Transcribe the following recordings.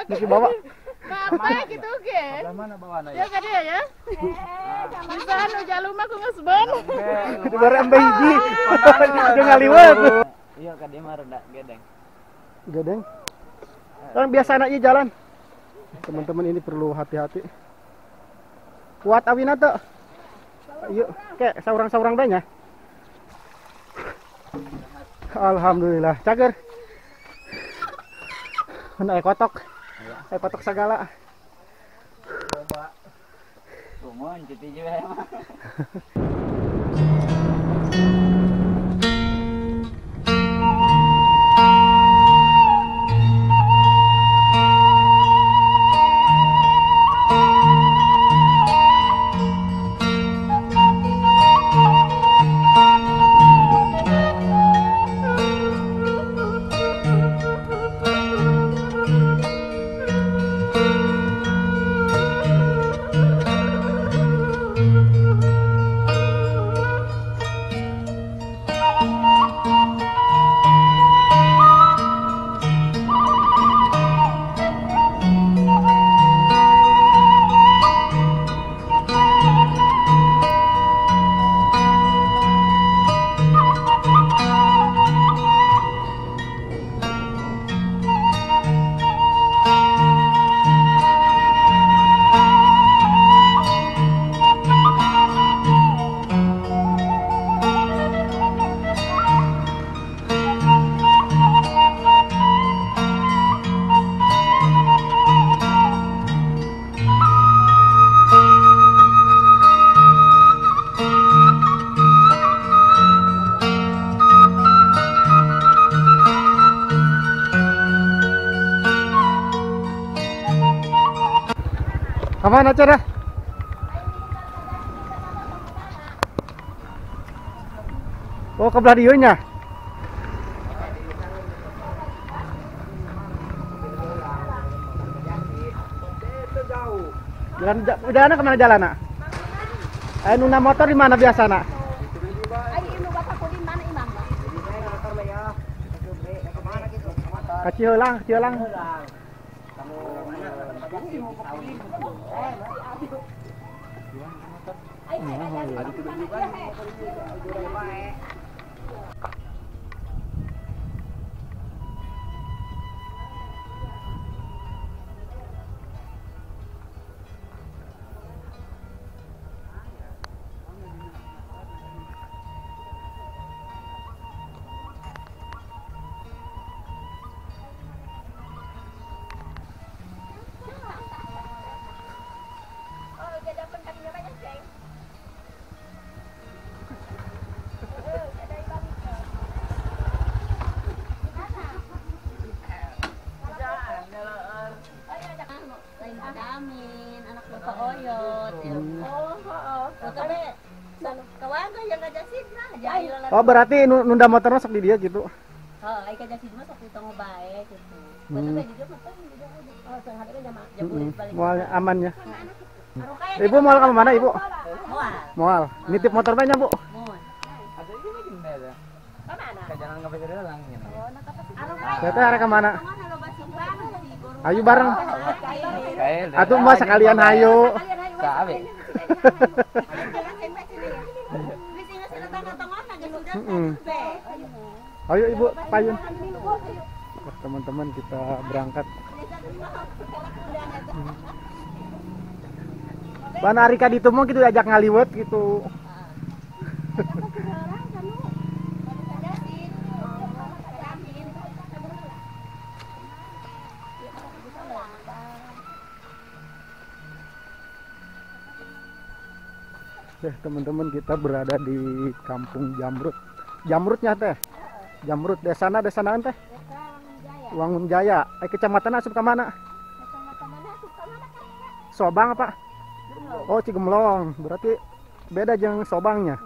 Geus dibawa. Apa gitu ge? Mana bawana ya? Ya ka dia ya. Bisa nu jalu mah ku geus bon. Dibere embe hiji. Jeung ngaliwet. Iya ka dia mah rada gedeng. Gedeng. Kan biasa anak ieu jalan. Teman-teman ini perlu hati-hati. Kuat awina teu? Yuk, kayak saurang-saurang bae nya. Alhamdulillah, cager. Mana kotok. Kotok segala. Coba. Tungguan cuti juga mah. Kemana cara? Oh, ke belah dieu nya. Jalan jalan kemana jalan? Nuna motor di mana biasa nak? Kaciheulang, kaciheulang. Oh, berarti nunda motornya sok di dia gitu. Oh, ai ka jasid mah sok ditong bae gitu. Moal aman ya. Ibu moal ke mana Ibu? Moal. Moal. Nitip motor banyak, Bu? Moal. Saya teh arah ke mana? Ayo bareng. Atuh mah sekalian hayu. Ayo Ibu, payun. Teman-teman kita berangkat. Ban Arika ditu mah gitu diajak ngaliwet gitu. Ya, teman-teman kita berada di Kampung Jamrut. Jamrutnya teh. Jamrut desana desanaan teh? Wangun Jaya. Kecamatan asup ka mana? Sobang apa? Oh, Cigemlong. Berarti beda jeung Sobangnya.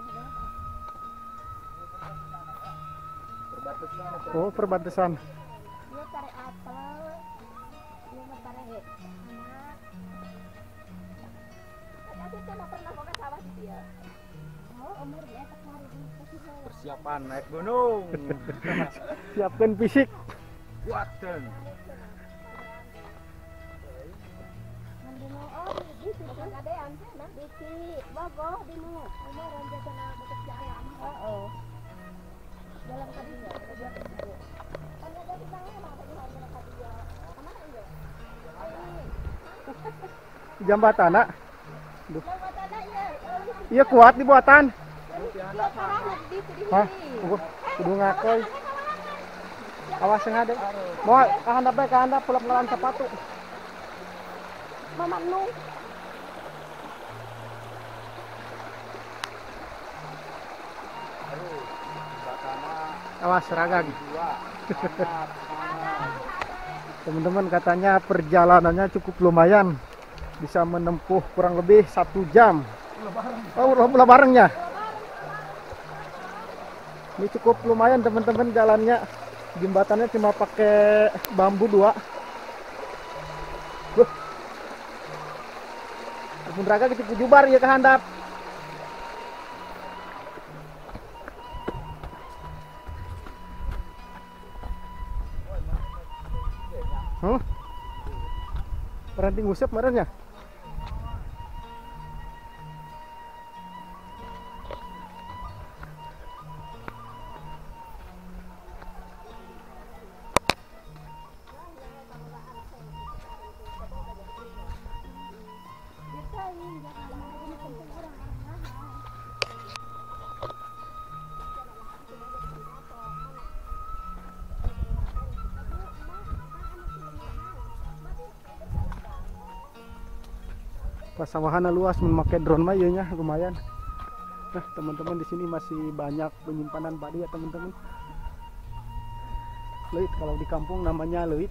Oh, perbatasan. Persiapan naik gunung. Siapkan fisik. Kuatkan. Kadean cenah bisi bogoh dinu. Umur cenah bekas jalan. Heeh. Jalan ka dieu, jalan ka dieu. Kan ada pisangnya mah tadi harga ka dieu. Kamana ieu? Jembatana. Jembatana ieu. Iya kuat dibuatan. Hah? Kudu ngakoy. Awas ngade. Mau kahandap bae kahandap pulak ngelawan sepatu. Mama nu. Awas ragag. Teman-teman katanya perjalanannya cukup lumayan. Bisa menempuh kurang lebih 1 jam. Oh, ulah barengnya. Ini cukup lumayan teman-teman jalannya. Jembatannya cuma pakai bambu 2. Duh. Ampun raga gitu jubar ya kehandap. Huh? Berhenti ngusap merenya. Pasawahan luas memakai drone mah ieu nya lumayan. Nah, teman-teman di sini masih banyak penyimpanan padi ya teman-teman. Leuit kalau di kampung namanya leuit.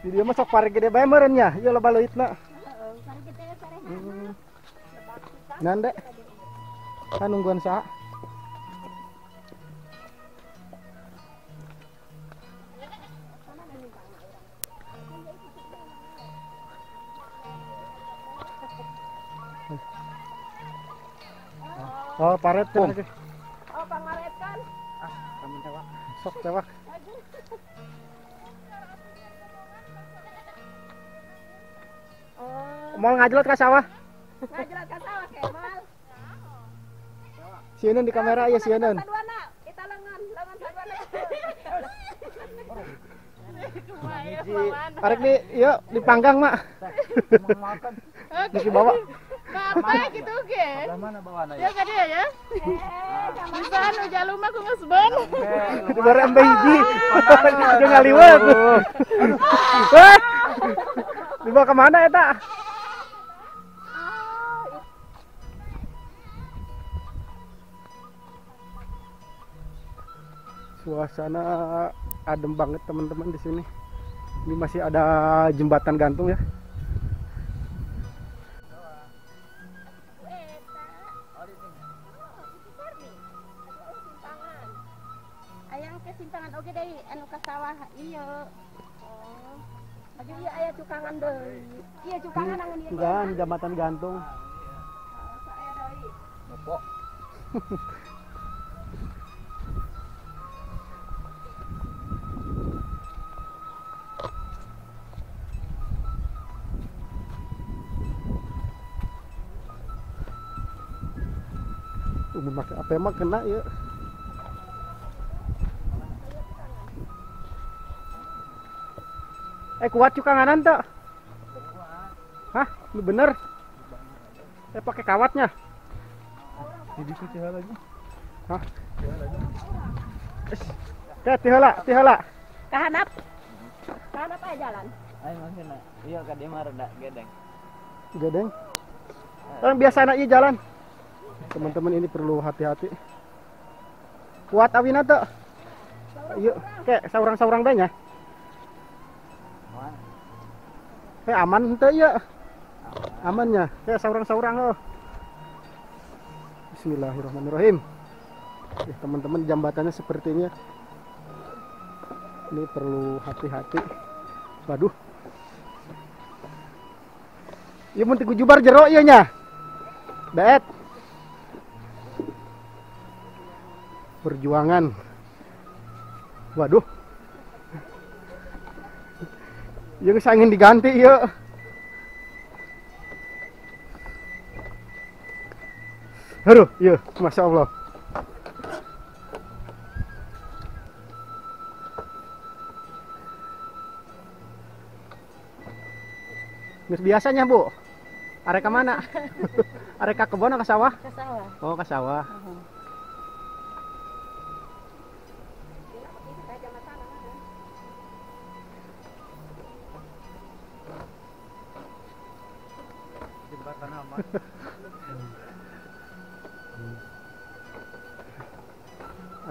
Di dieu mah sok pare gede bae meureun nya, ieu loba leuitna. Heeh, pare gede pare. Nande. Kan nungguan saha? Oh, paret kan. Oh, pangaret kan. Ah, kami tewak. Sok tewak. Mau ngajlot ka sawah? Ngajlot ka sawah Kemal. Sieun di kamera ya sieun. Kita lengan, lengan saduana. Arek di ieu dipanggang mak. Di bawa. Apa gitu ge? Mana bawana ya? Ya ka dia ya. Bisa nu jalu mah ku geus beun. Dibere embe hiji. Jeung ngaliwet. Dibawa kemana eta? Suasana adem banget teman-teman di sini. Ini masih ada jembatan gantung ya. Ayang ke simpangan oge deui anu ka sawah ieu. Oh. Aju ieu aya cukangan deui. Ieu cukangan angeun ieu. Cukangan jembatan gantung. Aya deui. Nepok. Memakai apa emang kena ya. Kuat cukanganan tuh. Hah? Ini bener? Pakai kawatnya. Jadi tiha lagi. Hah? Oke, tiheula, tiheula. Kahanap. Kahanap aja jalan. Ayo maksudna. Iya ka dieu mah rada gedeng. Gedeng. Kan biasa anak ieu jalan. Teman-teman ini perlu hati-hati. Kuat awina tuh. Yuk, kayak saurang-saurang bae nya. Kayak aman henteu ieu. Amannya, kayak saurang-saurang oh. Bismillahirrahmanirrahim. Ya, teman-teman jambatannya seperti ini. Ini perlu hati-hati. Waduh. Ieu mun ti Gujubar jero ieu nya. Daet. Perjuangan. Waduh. Ieu geus angin diganti ieu. Aduh, ieu Masya Allah. Geus biasanya, Bu. Arek ka mana? Arek ka kebon atau ka sawah? Ka sawah. Oh, ka sawah. Jembatan aman.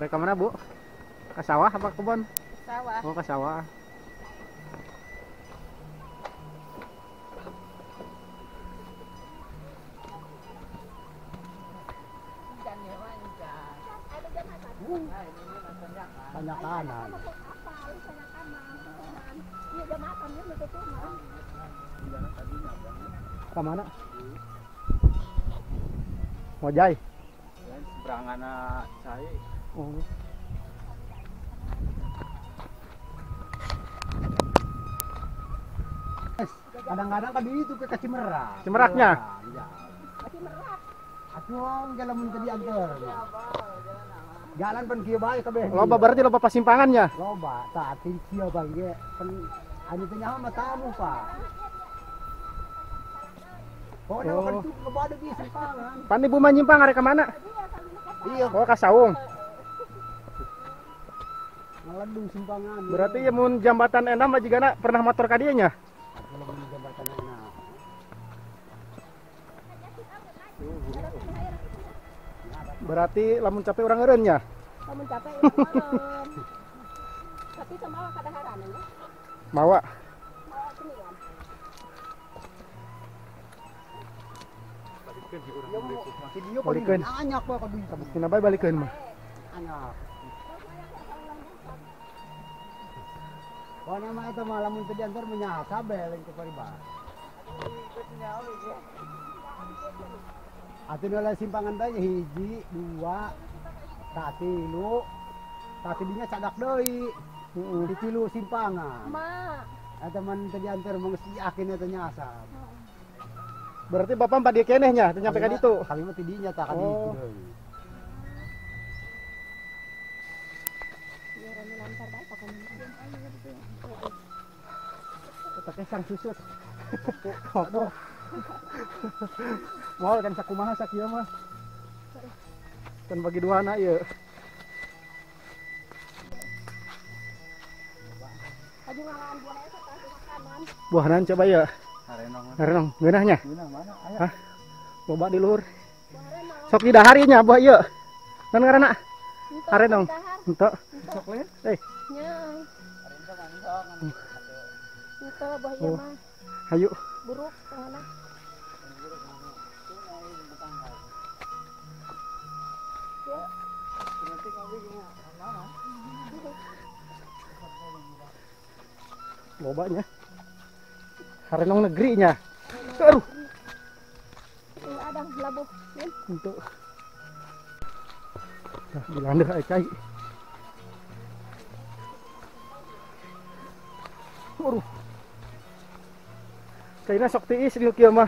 Arek ka mana, Bu? Ka sawah apa kebon? Ka sawah. Oh, ka sawah. Banyak kanan. Ke mana? Mojai. Seberangan cai. Oh. Kadang-kadang kan itu ke Cimerak. Cimeraknya? Iya. Cimerak. Atuh jalan mun tadi antar. Jalan pan kieu bae kabeh. Loba berarti loba pasimpangannya. Loba, tah ti kieu bae ge. Pan anu teh nyaho mah tamu, Pak. Oh, kan itu kepada di simpangan. Pan ibu mah nyimpang arek ka mana? Iya. Oh, ka Saung. Ngaledung simpangan. Berarti ya mun jambatan enam mah jigana pernah motor ka dieu nya? Mun jambatan enam. Berarti lamun capek urang eureun nya? Lamun capek urang eureun. Tapi sama kadaharan nya. Mawa. Mawa cemilan. Balikeun. Anyak bae ka dieu. Kabuktina bae balikeun mah. Anyak. Pokona mah eta mah lamun teu diantar menyasa bae lain ke paribas. Atuh nu simpangan teh hiji, dua, tilu, tadinya cadak deui. Di tilu simpangan. Ma. Eta mah teu diantar mah geus yakin eta nyasab. Berarti bapak mah dieu keneh nya, teu nyampe ka ditu. Kami mah ti dinya tah ka ditu deui. Pakai sang susut. Aduh. Moal kan sakumaha sakieu mah. Kan bagi dua anak ieu. Buahna coba ya. Harenong. Harenong ngeunahnya. Ngeunah mana? Aya. Hah? Loba di luhur. Sok didahari nya buah ieu. Naon ngaranna? Harenong. Henteu. Sok lain? Eh. Nya. Henteu buah ieu mah. Hayu. Buruk tanganna. Lobanya. Harenong negerinya. Aduh. Adang labuh. Untuk. Nah, dilandeh ai cai. Aduh. Kayaknya sok tiis di kieu mah.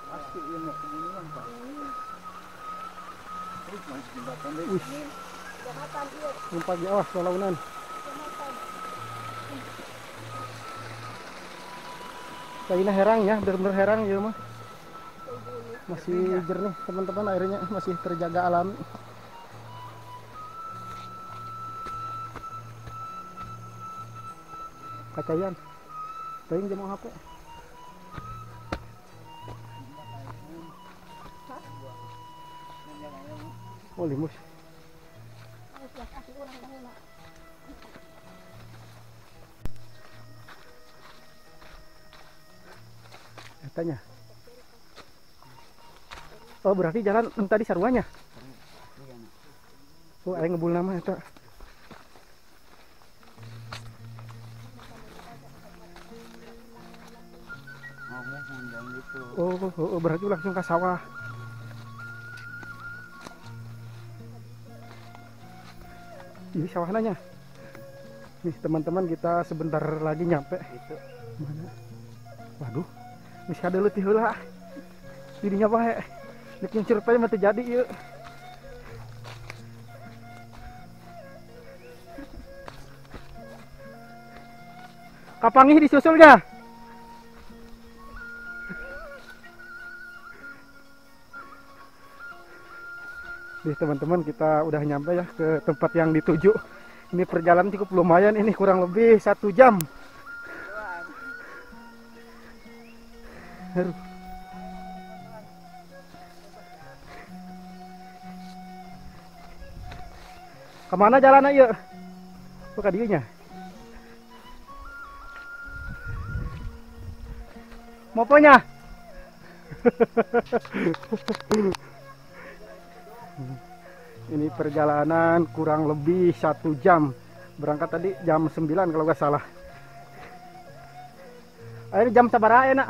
Pasti ieu mah pegunungan, Pak. Terus masih jembatan deui. Wih. Jembatan ieu. Numpak di awas lalaunan. Kayaknya herang ya, bener-bener herang ya mah. Masih jernih teman-teman, airnya masih terjaga alami. Kacayan. Teuing jeung HP. Oh, limus. Tanya. Oh, berarti jalan tadi saruanya. Oh, aya ngebul nama eta. Gitu. Oh, berarti langsung ke sawah. Ini sawahnya. Nih teman-teman, kita sebentar lagi nyampe. Itu. Mana? Waduh, bisa dulu heula. Didinya bae. Nek nyuncur mah teu jadi ieu. Kapanggih disusulnya. Nih teman-teman, kita udah nyampe ya ke tempat yang dituju. Ini perjalanan cukup lumayan, ini kurang lebih 1 jam. Aduh. Kemana jalan ayo? Buka dieunya. Moponya. Ini perjalanan kurang lebih 1 jam. Berangkat tadi jam 9 kalau nggak salah. Akhirnya jam sabaraha enak.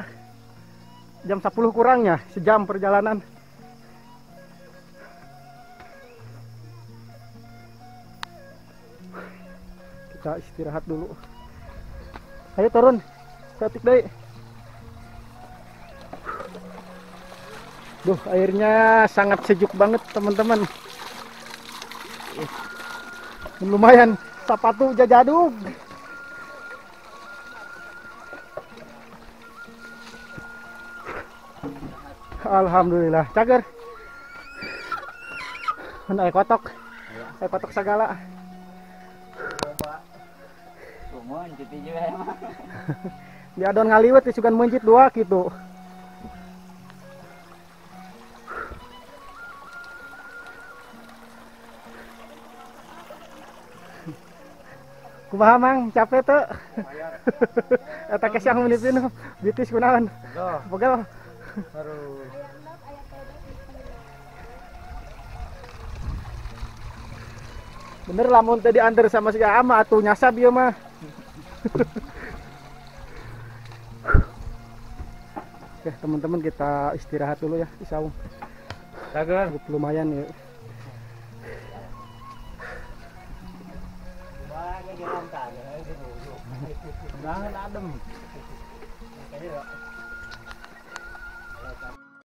Jam 10 kurangnya, sejam perjalanan. Kita istirahat dulu. Ayo turun. Satik deh. Duh, airnya sangat sejuk banget teman-teman. Lumayan, sepatu jajadug. Alhamdulillah, cager. Mana kotok? Kotok segala. Diadon ngaliwet disugan mencit dua gitu. Kumaha mang, capek tuh. Eta ke siang menipin bitis kunaon. Pegel. Aduh. Bener lamun tadi diantar sama si Ama atuh nyasab ieu mah. Oke, teman-teman, kita istirahat dulu ya di saung. Cager. Lumayan ya. Adem.